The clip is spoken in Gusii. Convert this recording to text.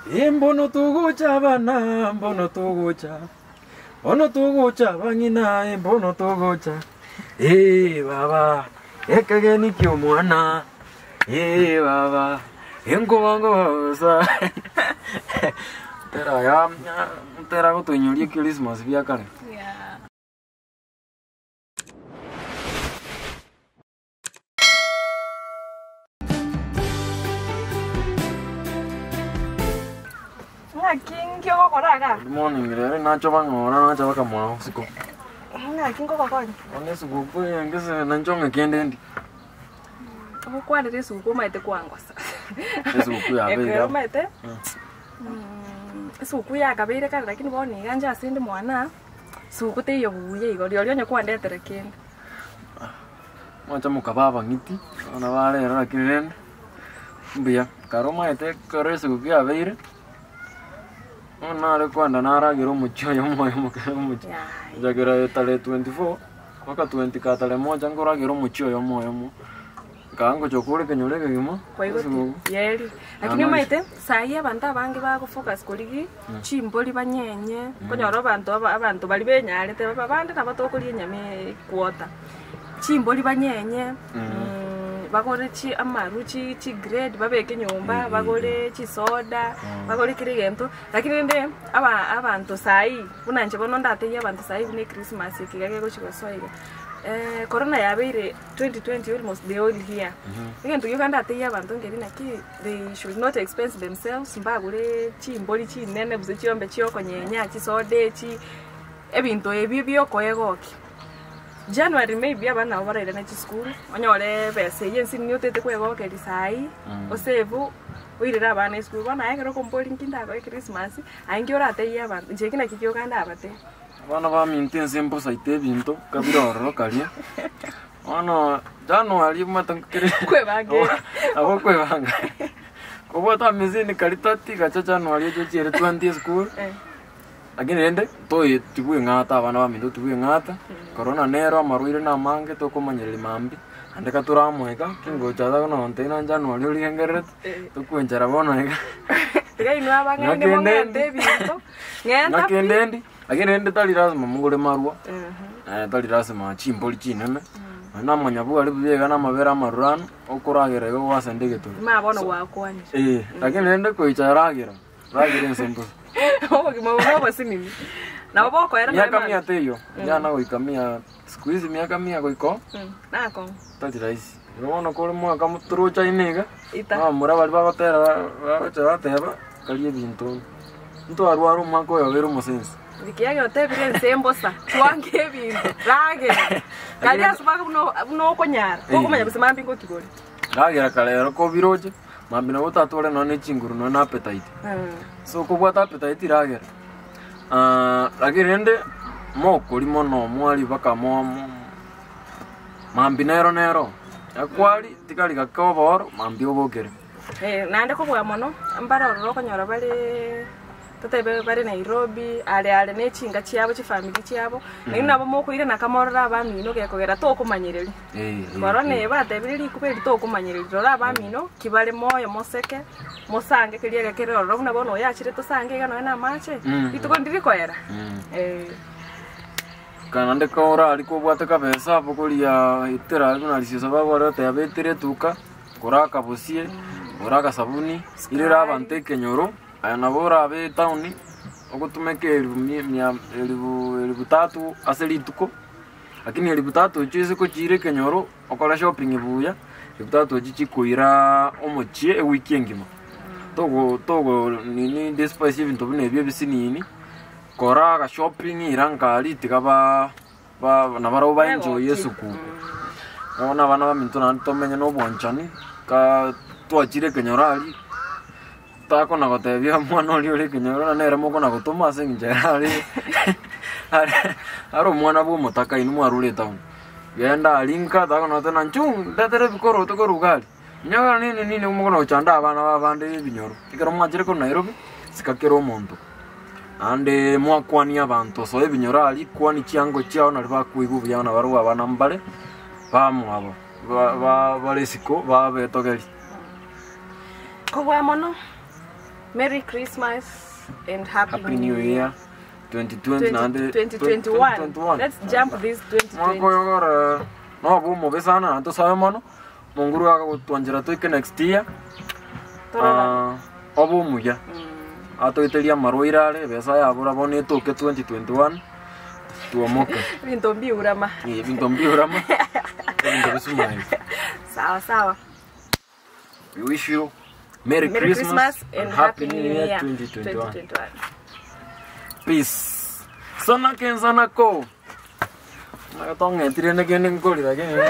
Mbono togocha abana, mbono togocha, mbono togocha abang'ina, mbono togocha. Ee baba, ekegeni ki'omwana, ee baba, enkobango bosa. Tera ya, tera gotoinyoria Christmas bia kare. Yeah. Ng'aki nki ogokora iga? Good morning, rero nacha bang'ora nacha bakamwao isiko. Ng'aki nkogokonya? Bono esuguku eye ngese nanche ong'e kende ndi. Ogokwanera esuguku omanyete kwangosa. Esuguku yabeire Ekero abo. omanyete, esuguku yakabeire kare lakini bono iga inche ase inde mwana, suguku teiyo buya igo, rirorio onye kwandetera kende. Mwancha mokaba abang'iti, abana ba rero lakini rende mbuya. Kare omanyete ekero esuguku yabeire, bono nare kogenda naragera omochie oyomo oyomo kera omochie. Yaya. Gochakera tarehe 24 mpaka 20 ka tarehe moja nkoragera omochie oyomo oyomo, nkaa ngocha kore ekenyoro ekegima, Kwaigotire esuguku. yeri. Lakini Naende omanyete, saii abanto abange bagofocus korigia chimbori banyenye, okonyora abanto aba abanto baria benyarete abande nabo tokoria enyama equota. Chimbori banyenye, bagore chi amaru chi chigrade babeke nyomba, bagore chisoda, bagore kera egento, lakini rende aba abanto saii, buna inche bono ndatebie abanto saii buna echristmas eke iga gegochi gosoa iga, corona yabeire 2020 almost the whole year, egento gioka ndatebie abanto nkeri naki they should not expense themselves mbagore chimbori chinene gose chiombe chiokonyenya, chisoda echi, ebinto ebio biokoegokia. January maybe abana nabo barairane chisukuru, onyore ebesa eywo ense nigo otagete kwegokeria saii, osave oirere abana esukuru. Bono aye ekero okomboria nki ndakoe christmas, aye nki oratebie abanto, inche eki nakio kioka ndabatebie. Abana baminto ense mbosaite ebinto kabire ororo karia, bono January omanyete nkere Kwebanga ere. nabo okwebanga. Kobwate amisini karia tati gacha January oche ochiere 20 esukuru. Lakini rende toi tibweng'ata abana baminto tibweng'ata, korona nero amarwaire namange tokomanyereria mambia, naende ka toramoika, kingocha ase buna gontebia ng'a January origengererete, tokwenchera bono iga. Tiga inwe abang'aini Ng'ake mong'ente ndendi. ebinto, ng'enta Ng'ake pi. ndendi, lakini rende tari lasima mogore marwa, tari lasima chimbori chinene, nonye na amanyabwari buya iga na amabere amaruranu, okoragera igo gwasenda egeturi. Ima bono gwakwanire. Eh, lakini rende koicha ragera. Ragera ense mbosa. Obogima obo nobosinini. Nabo bokoera Miaka naye mia mambia. teiyo, yana goika mia, siku hizi miaka mia goika oo, Mm, nakong'u. tari rahisi. Igo bono kore mwaka mo- torochaine iga, Ita. abamura baria bagotera ba- bagocha bateba, karia ebinto. Ntwarwara omwaka oyo obeire omosensi. Rikiagera otebire ense mbosa, twange ebinto, ragera. Karia ase baka buna buna okonyara, okomanya gose mambia ngokigore. Ragera kare ero kobiroche, Mambia nabo otatware nonya ne chinguru nonya na appetite. So kobwate appetite ragera. Lakini rende mokori mono mwari mpaka mo mo mambia nero nero, ekwari tikari gake obooro mambia obokere. Naende kobua mono, mbare ororo okonyora bare. Totebe bare Nairobi, are are ne chinka chiabo, chifamiri chiabo, nainwe nabo mokoirana kamorore abamino gekogera tokomanyereria. Korona eye batebire rikuba eri tokomanyereria, rora abamino ki bare moyo moseke, mosange keria egekere ororo buna bono oyo achire tosange iga nonya na amache, rituko ndiri koera. Eh. Kana naende korari kobwate kabesa abwo koria etera buna risosa bagware goteba etera etuka, gora akabosie, gora akasabuni, irera abanto ekenyoro. Aye nabo orabe etaoni ogotumeka elifu mia mia elifu elifu tatu ase rituko, lakini elifu tatu echio ase gochiira ekenyoro okore shopping buya, elifu tatu echio chikoiraaa omochie ewiki engima. Togo togo nini despise ebinto buna ebio ebisinini, kora agashopping ira nkaria tiga ba ba nabarabwo ba enjoy esukuku. Bono abana baminto naende tomenye na obwanchani, kaa twachire ekenyoro aria. Takona gotebia omwana oria ore ekenyoro ng'a nere mokona gotoma ase eng'encho ere are are are omwana bwa omotaka inwe mwarure etown. Genda aria nka takona goteba ng'a inchuo ndetere ebikoroto korwa iga aria, inyowe nini nini mokona gochanda abana ba abande ebinyoro. Ekero mwachire korwa Nairobi, sika kera omonto, naende mwakwania abanto soa ebinyoro aria, kwani chiango chiao naria bakoigwa buya nabarabwo abana mbare bamwabo ba ba bare isiko babetogeria. Kobua mono. Merry Christmas and Happy, Happy New Year 2020 naende 2021. 2021. Let's jump this 2020. Mwaka oyo gore nobe omobe sana na tosabe mono Monguru agagotwanchera toike next year. Tororane. Ah, obe omuya. Atoiterie amarwaire are ebesa yabora bono etoke 2021 twomoke. Ebinto mbiurama. Eh, ebinto mbiurama ebinto bisumaine. Sawa sawa. We wish you Merry, Merry Christmas, Christmas and Happy New Year 2021. 2021. Peace. Sana kenza nako. Tong'etire nekende nkorira kende.